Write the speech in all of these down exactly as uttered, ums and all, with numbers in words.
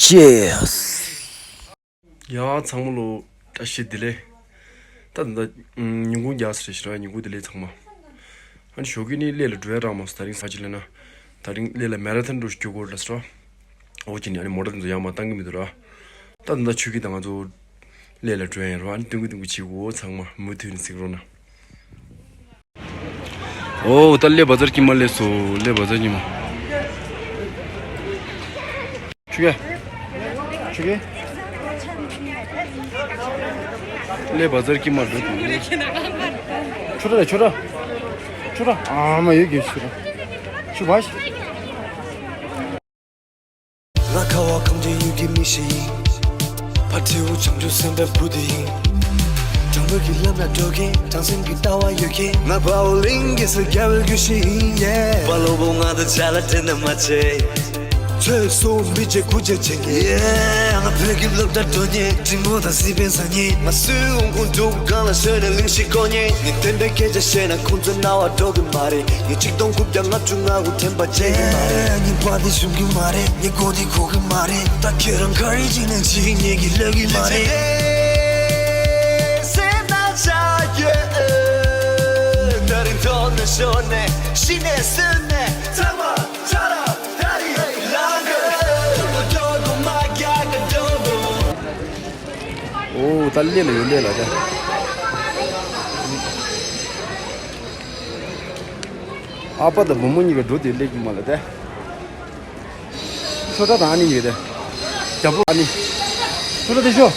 Cheers. ཡ་ཚང་མ་ལོ་བཀྲ་ཤིས་བདེ་ལེགས། ད་ད་ཉིན་གུང་རྒྱགས་རེད་ཤི་ར། ཉིན་གུང་བདེ་ལེགས་ཚང་མ། ཨ་ནི་ཞོགས་ཀྱི་ནི་གླེ་ལ་འགྲོ་ཡ་རག་མ་སོང་། ད་རིང་ས་ཅི་ལེ་ན། ད་རིང་གླེ་ལ་མེ་ར་ཐོན་འགྲོ་ཞིག་སྐྱོ་གོ་ར་སོ། འོ་ཅི་ནི་ཨ་ནི་མོ་ཊ་དེ་ཚོ་ཡང་མ་བཏང་གི་མི་འདུག་ར། ད་ད་ཆུ་ཁྱི་དང་ང་ཚོ་གླེ་ལ་འགྲོ་ཡ་ཡིན་ར། ཨ་ནི་ཏུང་གི་ཏུང་གི་བྱེད་གོ་ཚང་མ་མུ་མཐུད་ནས་གཟིགས་རོགས་གནང་། ཨོ་ད་གླེ་བ་ཛར་དཀྱིལ་མ་སླེབས་སོང་། གླེ་བ་ཛར་དཀྱིལ་མ། ཆུ་ཁྱི། ཆུ་ཁྱི། གླེ་བ་ཛར་དཀྱིལ་མ་འགྲོ་དུས། ཆུ་ར་ཆུ་ར། ཆུ་ར་ཨ་མ་ཡོད་གི་ཆུ་ར། ཆུ་བ་ཞིག་ང་ཁ་བ་གངས་ཅན་ཡུལ་གྱི་མི་ཞིག་ཡིན། ཕ་ཁྲིའུ་བྱང་ཆུབ་སེམས་དཔའི་བུ་དེ་ཡིན། དྲང་པོ་གི་ལམ་ལ་འགྲོ་མཁན། དྲང་སེམས་ཀྱི་ལྟ་བ་ཡོད་མཁན། ང་དཔའ་བོ་གླིང་གེ་སར་རྒྱལ་བའི་རྒྱུད་ཤིག་ཡིན། ཡེ། དཔའ་བློ་པོ་ང་དང་ཆ་ལ་འགྲན་ན་མ་བྱེད། ཚོད་སོང་མི་བྱེད་ཁུར་ཆ་བྱེད་མཁན། ཡེ། ང་བོད་ཀྱི་སློབ་གྲྭ་འགྲོ་མཁན། འབྲི་མོ་དང་སི་པན་ཟ་མཁན། ང་སུའི་འོང་ཁུངས་འདུག་གང་ལ་ཞོན་ནས་གླེང་གཞི་བསྐོར་མཁན། ངས་བདེན་པའི་སྐད་ཆ་བཤད་ན་ཁོང་ཚོའི་རྣ་བར་འགྲོ་གི་མ་རེད། ངས་ཆིག་སྟོང་དགུ་བརྒྱ་ལྔ་བཅུ་ང་དགུ་དྲན་པ་བརྗེད་ཀྱི་མ་རེད། ངས་པར་དེ་ཞུམ་གྱི་མ་རེད། ངས་མགོ་དེ་འཁོར་གྱི་མ་རེད། ད་ཁྱེད་རང་ག་རེ་བྱས་ནས་བྱེད་ཀྱི་ཉན་གྱི་ལབ་ཀྱི་མ་རེད། སེམས་ནང་ཆགས་ཡོད། ད་རིང་ཐོག་ནས་ཤོར་ནས་ཤི་ནས་གསོན་ནས་ཚང་མ་ཆ་ར་ད་རིང་ལང་གི། འོ་ད་གླེ་ལ་ཡོད། གླེ་ལ་ད། ཨ་ཕ་དང་བུ་མོ་གཉིས་ཀ་འགྲོ་དེ་སླེབས་ཀྱི་མ་ལ་ད། ཆོས་གྲགས་དང་ཨ་ནི་ཡོད་དེ། རྒྱལ་པོ་ཨ་ནི། ཆོས་གྲགས་དེ་ཤོ།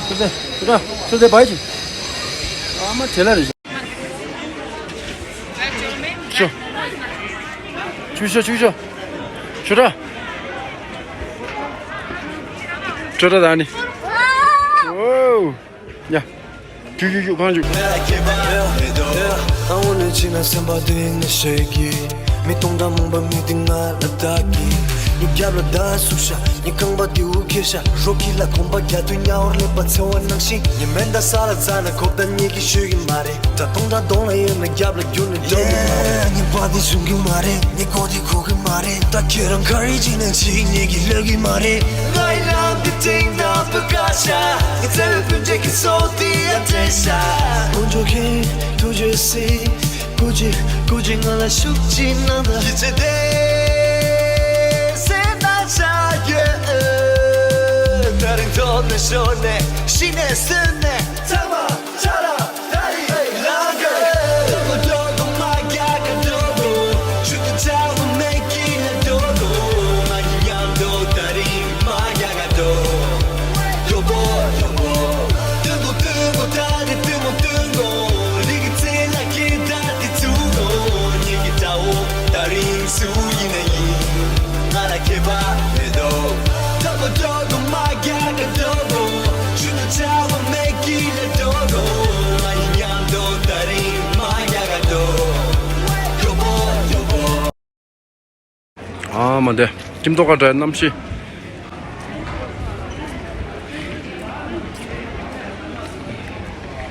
ཆོས་གྲགས་ཆོས་གྲགས་ཆོས་གྲགས་བའི་ཅིག་ཨ་མ་དེ་ལ་རེ་ཤོ། ཆུ་ཤོ་ཆུ་ཤོ། ཆོས་གྲགས། ཆོས་གྲགས་དང་ཨ་ནི། ཨོ། ཡ། ཞུ་ཞུ་ཞུ་གང་ཞུ། ཨ་འོ་ནས་ཕྱིན་ན་སེམས་པ་དེ་ནས་ཤེས་ཀྱི། མི་སྟོང་ཕྲག་མང་པོ་མི་དེ་ང་ལ་བདག་གི། མྱུར་སྐྱབས་ལ་བདག་བསུ་ཤ། ངའི་རྐང་པ་དེའུ་ཁེ་ཤ། རོ་ཁྱི་ལ་གོམ་པ་རྒྱག་དུས་གཉའ་བར་སླེབས་པ་འཚེར་བ་ནང་བཞིན། ངའི་མེ་མདའ་ས་ལ་འཛག་ན་གོ་བརྡ་ཉན་གྱི་ཤོད་ཀྱི་མ་རེད། དགྲ་སྟོང་ཕྲག་གདོང་ལ་གཡོལ་ན་རྒྱབ་ལ་རྒྱུག་ནས་འགྲོ་གི་མ་རེད། ངའི་པར་དེ་ཞུམ་གྱི་མ་རེད། ངའི་མགོ་དེ་འཁོར་གྱི་མ་རེད། ད་ཁྱེད་རང་ག་རེ་བྱས་ནས་བྱེད་ཀྱི་ཉན་གྱི་ལབ་ཀྱི་མ་རེད། ང་ཡི་ལམ་དེ་སྟེང་ན་བུ་ཀ་ཤ། ངའི་བརྩེ་བའི་སྤུན་མཆེད་ཀྱི་སྲོག་དེ་ཡང་བྲེལ་ཤ། དཀོན་མཆོག་མཁྱེན། ཐུགས་རྗེ་གཟིགས། སྐུ་མཁྱེན། སྐུ་མཁྱེན་ང་ལ་ཤུགས་ཅིག་གནང་དང་། ཡིད་ཆེས་དེ་སེམས་ནང་ཆགས་ཡོད། ད་རིང་ཐོག་ནས་ཤོར་ནས་ཤི་ནས་གསོན་ནས་ཚང་མ་ཆ་ར། ཨ་མ་དེ་ཁྱིམ་ཐོག་ཁ་བྲལ་གནམ་གཤིས།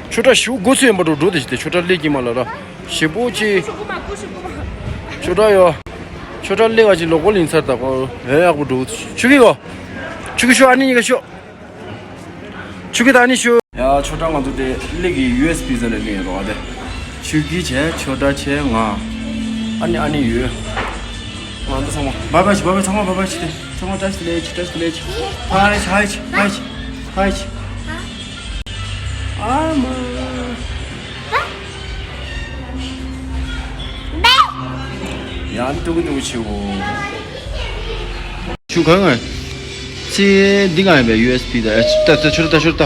ཆོས་གྲགས་ཞུ་དགོས་ཚུལ་ཡིན་པ་འགྲོ་འགྲོ་དེ་ཞིག་དེ་ཆོས་གྲགས་སླེབས་ཀྱི་མ་ལ་ར་ཞེ་པོ་ཅིག་ཆོས་གྲགས་ཡོ། ཆོས་གྲགས་སླེབས་པ་ཅིག་ལོག་པ་ལིང་ཚར་ད་གོ་ཡ་ཡག་པོ་འགྲོ་ཆུ་གི་གོ། ཆུ་གི་ཤོ་ཨ་ནི་གཉིས་ཀ་ཤོ། ཆུ་གི་ད་ནི་ཤོ། ཡ་ཆོས་གྲགས་ང་ཚོ་དེ་གླེ་གི་ཡུ་ཨེས་པི་ཟ་ལེ་གི་ཡིན་རོགས་ཨ་དེ། ཆུ་གི་བྱས་ཆོས་གྲགས་བྱས་ང་། ཨ་ནི་ཨ་ནི་ཡོད། ང་ཚོ་ཚང་མ་བཱའི་བཱའི་བྱས། བཱའི་བཱའི། ཚང་མ་བཱའི་བཱའི་བྱས་ཏེ། ཚང་མ་བཀྲ་ཤིས་བདེ་ལེགས། བཀྲ་ཤིས་བདེ་ལེགས། ཧའི་ཧའི་ཧའི་ཧའི། ཨ་མ། ཡང་ཏུ་གུ་ཏུ་གུ་ཆེའོ། ཆུ་གང་ང་། ཚེ་འདི་གང་ཡིན་པའི་ཡུ་ཨེས་པི་ད་ད་ད་ཆུ་ད་ཆུ་ད།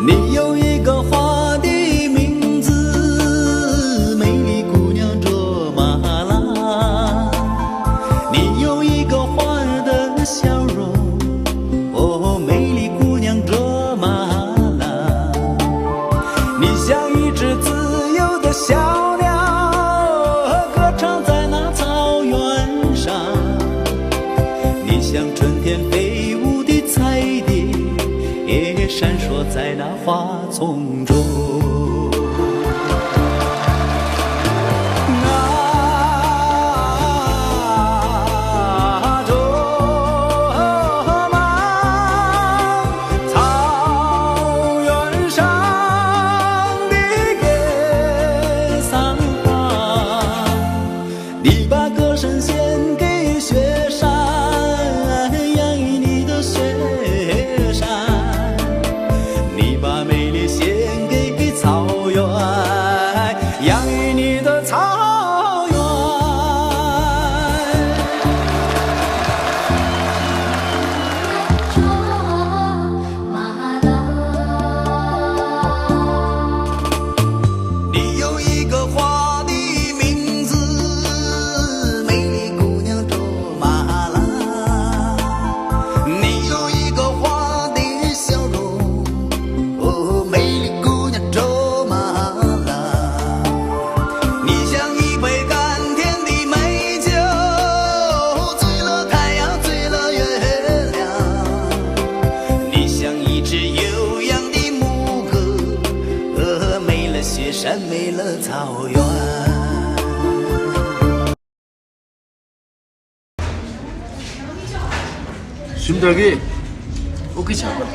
你有一个花的名字，美丽姑娘卓玛拉。你有一个花儿的笑容，哦，美丽姑娘卓玛拉。你像一只自由的小鸟，歌唱在那草原上。你像春天飞舞的彩蝶，也闪烁在那花丛中。啊，卓玛，草原上的格桑花，你把歌声献给雪山，养育你的雪山。你把美丽献给草原，养育你的草原。 你有一个花的名字，美丽姑娘卓玛拉。你有一个花的笑容，哦，美丽姑娘卓玛拉。你像一杯甘甜的美酒，醉了太阳，醉了月亮。你像一只悠扬的牧歌，呃，美了雪山，美了草原。 ཞིམ་དྲག་གི། ཨོ་ཀེ་བྱ་བ།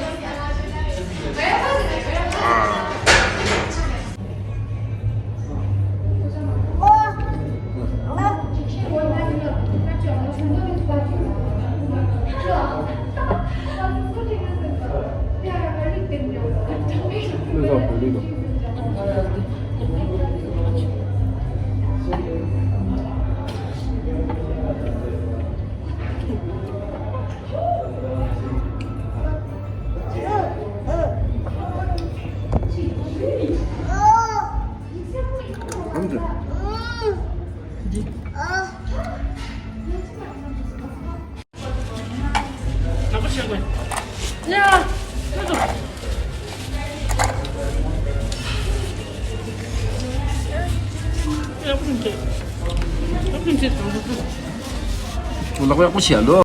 ལག་པ་ཡག་པོ་བྱས་ལོ།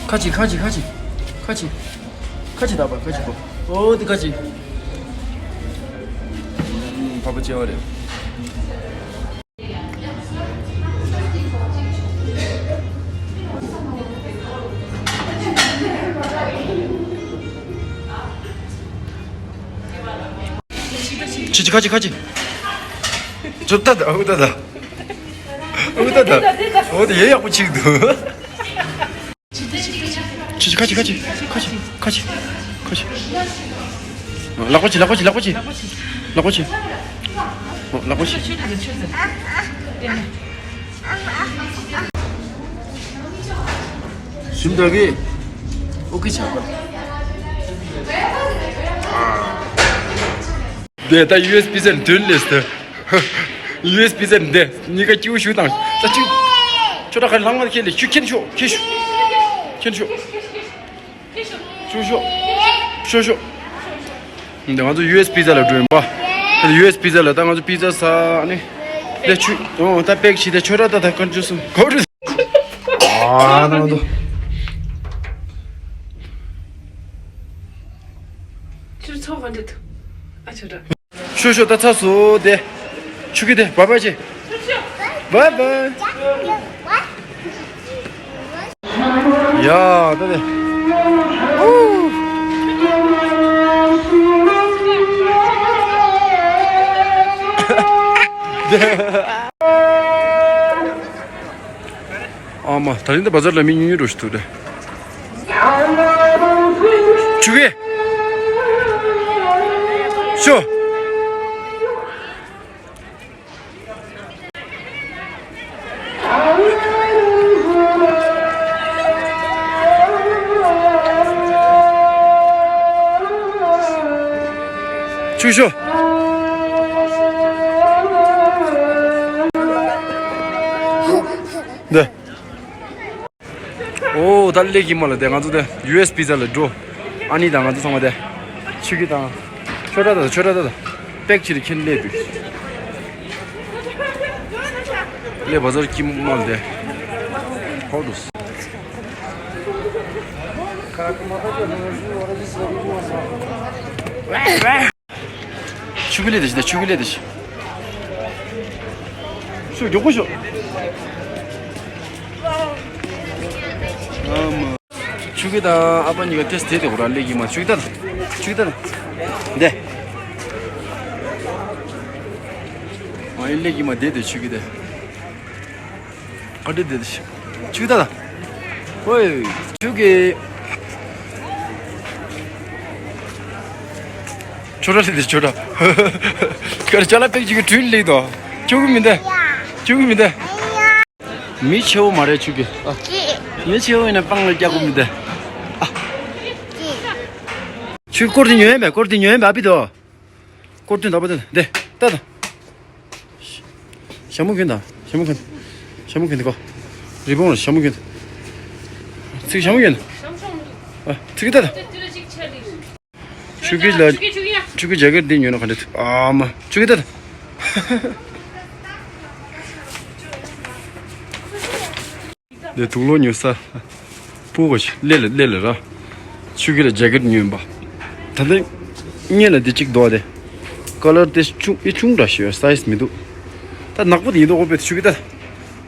ཁ་ཅིག་ཁ་ཅིག་ཁ་ཅིག་ཁ་ཅིག་ཁ་ཅིག་ད་པ་ཁ་ཅིག་གོ། ཨོ་དེ་ཁ་ཅིག་ཕ་པ་ཆེ་བ་རེད། ཁ་ཅིག་ཁ་ཅིག་ཁ་ཅིག་ཅོ་ཏ་ད་ཨུ་ཏ་ད། ཨུ་ཏ་ད། ཨོ་དེ་ཡེ་ཡག་པོ་ཅིག་འདུག་ཁ་ཅིག་ཁ་ཅིག་ཁ་ཅིག་ཁ་ཅིག་ཁ་ཅིག་ཁ་ཅིག་ལག་པ་ཅིག་ལག་པ་ཅིག་ལག་པ་ཅིག་ལག་པ་ཅིག་ཨོ་ལག་པ་ཅིག་ཞིམ་དྲག་གི། ཨོ་ཀེ་བྱ་བ། དེ་ད་ཡུ་ཨེས་པི་ཙ་ནས་དོན་ལས་ཏེ། ཡུ་ཨེས་པི་ཙ་ནས་དེ་གཉིས་ཀ་སྐྱིད་པོ་ཞུ་དང་། ད་ཅིག་ཁྱོད་ད་ག་ལང་བ་ཁྱེད་ལས་ཤུ་ཁྱེད་ཤོག་ཁྱེད་ཤོག་ཁྱེད་ཤོག་ཤོག་ཤོག་ཤོག་ཤོག་འདི་ང་ཚོ་ཡུ་ཨེས་པི་ཙ་ལ་འགྲོ་ཡིན་པ། ད་ཡུ་ཨེས་པི་ཙ་ལ་ད་ང་ཚོ་པི་ཙ་ཟ་ནི། ལས་ཆུ་ཨོ་ད་པེག་ཞིག་དེ་ཁྱོད་ར་ད་ད་ག་འཇུ་སོང་ག་རུ། ཨ་ན་དོ། ཁྱོད་ཚོ་ག་འདྲ་འདུག་ཨ་ཆོ་འདྲ། ཤོ་ཤོ་ད་ཚ་སོ་དེ། ཆུ་གི་དེ་བ་བ་ཅེ། བ་བ། ཡ་ད་དེ། ཨུ། ཨ་མ། ད་རིང་འདི་བ་ཛར་ལ་མི་ཉུང་ཉུང་འགྲོ་ཞིག་འདུག་རེད། ཆུ་གེ། ཤོ། ཆུ་ཤོ། འདི། ཨོ་ད་ལེགས་ཀྱི་མ་ལ་དེ་ང་ཚོ་དེ་ཡུ་ཨེས་པི་ཙ་ལ་འགྲོ། ཨ་ནི་དང་ང་ཚོ་ཚང་མ་དེ། ཆུ་གི་དང་། ཆོ་ཏ་ད་ཆོ་ཏ་ད། པེག་ཕྱིར་ཁྱེར་སླེབས་པའི་སླེ་བ་ཟར་གྱི་མལ་དེ། ཧོ་དུས། ཆུ་གི་ལེ་དེ་ཞིག་དང་ཆུ་གི་ལེ་དེ་ཞིག་ཤུགས་མགྱོགས་པོ་ཤོག་ཨ་མ། ཆུ་གི་དང་ཨ་ཕ་གཉིས་ཀ་ཏེས་དེ་དེ་ཁོ་རང་སླེབས་ཀྱི་མ། ཆུ་གི་ད་ད། ཆུ་གི་ད་ད། འདི། ཨ་ཡིན་སླེབས་ཀྱི་མ། དེ་དེ་ཆུ་གི་དེ། ག་འདྲ་དེ་དེ་ཆུ་གི་ད་ད། ཨོའི། ཆུ་གི། ཆོ་ར་སླེབས་དེ་ཆོ་ར། གར་ཅ་ལག་པེག་ཅིག་གི་དྲུད་སླེབས་དོ། ཆུ་གི་མི་འདི། ཆུ་གི་མི་འདི། མི་ཆེ་བོ་མ་རེད་ཆུ་གི། ཨ། མི་ཆེ་བོ་ཡིན་ན་སྤང་ལ་རྒྱག་གོ་མི་འདི། ཨ། ཆུ་སྐོར་དེ་ཉོས་ཡིན་པས། སྐོར་དེ་ཉོས་ཡིན་པས། ཨ་ཕི་དོ། སྐོར་དེ་འདྲ་པོ་དེ་འདི་ལྟ་དང་། ཞྭ་མོ་གྱོན་དང་། ཞྭ་མོ་གྱོན། ཞྭ་མོ་གྱོན་དེ་གོ། རི་བོང་ལ་ཞྭ་མོ་གྱོན། ཚིག་ཞྭ་མོ་གྱོན། ཨ། ཚིག་ལྟ་དང་། ཆུ་གི་ལ། ཆུ་གི་ཇ་ཀེར་འདི་ཉོས་ན་ག་འདྲ་འདུག་ཨ་མ། ཆུ་གི་ལྟ་དང་། འདི་དུག་ལོག་ཉོ་ས། སྤུ་གུ་ཞིག་སླེ་ལ་སླེ་ལ་ར། ཆུ་གི་ལ་ཇ་ཀེར་ཉོས་པ། ད་ལྟ་སྔོན་ལ་འདི་གཅིག་འདུག་སྟེ། ཀ་ལར་དེ་ཆུང་ཨེ་ཆུང་འདྲ་ཞིག་ཡོད། སའི་ཛི་མི་འདུག་ད་ནག་པོ་དེ་ཡིན་མདོག་ཁ་པོ། ཆུ་གི་ད།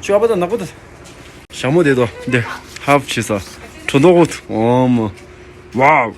ཆུ་ཨ་ཕ་ད་ནག་པོ་ད། ཞྭ་མོ་དེ་དོ་འདི་ཧབ་བྱེད་ས། གྲོ་འདོག་ཁ་པོ། ཨོ་མ། ཝའོ།